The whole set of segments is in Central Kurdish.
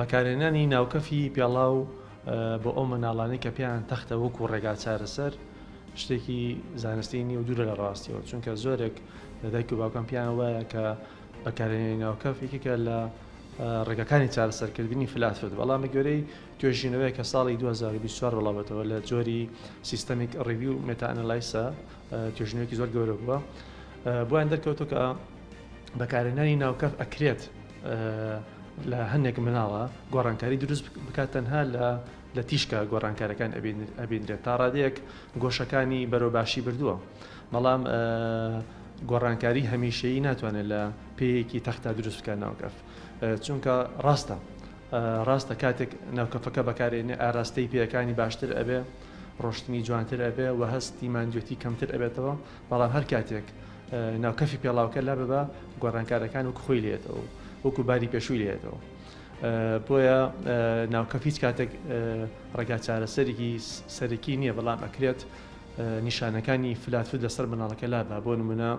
بەکارهێنانی ناوکەفی پێڵاو بۆ ئەو منداڵانەی کە پێیان تەختە وەکو ڕێگا چارەسەر شتێکی زانستی نییە و دوورە لە ڕاستیەوە، چونکە زۆرێک لە دایک و باوکان پێیان وایە کە بەکارهێنانی ناوکەف یەکێکە لە ڕێگاکانی چارەسەرکردنی flat foot، بەڵام بە گوێرەی توێژینەوەیەک کە ساڵی 2024 بڵاوبێتەوە لە جۆری systematic review meta analysis ە توێژینەوەیەکی زۆر گەورە بووە بۆیان دەرکەوتووە کە بەکارهێنانی ناوکەف ئەکرێت لە هەندێک مناڵە گۆڕانکاری دروست بکات تەنها لە لە تیشکە گۆڕانکارەکان ئەبینرێت تا ڕادەیەک گۆشەکانی بەرەو باشی بردووە بەڵام گۆڕانکاری هەمیشەیی ناتوانێت لە پێیەکی تەختا دروست بکات ناوکەف چونکە ڕاستە ڕاستە کاتێک ناوکەفەکە بەکارێنێ ئاراستەی پێیەکانی باشتر ئەبێ ڕۆشتنی جوانتر ئەبێ و هەستی ماندوێتی کەمتر ئەبێتەوە بەڵام هەر کاتێک ناوکەفی پێڵاوکە لاببا گۆڕانکارەکان وەکو خۆی لێتەوە وەکو باری پێشووی لێتەوە بۆیە ناوکەف هیچ کاتێک ڕێگا چارەسەرێکی سەرەکی نییە بەڵام ئەکرێت نیشانەکانی flat foot لەسەر مناڵەکە لابا بۆ نمونە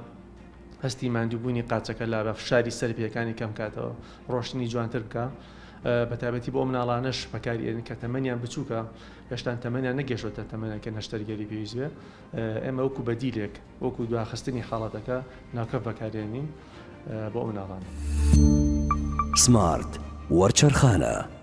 هەستی ماندووبوونی قاچەکە لابا فشاری سەر پێەکانی کەم کاتەوە ڕۆشتنی جوانتر بکە بە تایبەتی بۆ مناڵانەش بەکاری کە تەمەنیان بچووکە هێشتان تەمەنیان نەگەشتۆتە تەمەنەکە نەشتەرگەری پێویست بێ ئێمە وەکو بەدیلێک وەکو دواخستنی حاڵەتەکە ناوکەف بەکارێنین بۆ ئەو مناڵانە. سمارت وەرچەرخانە.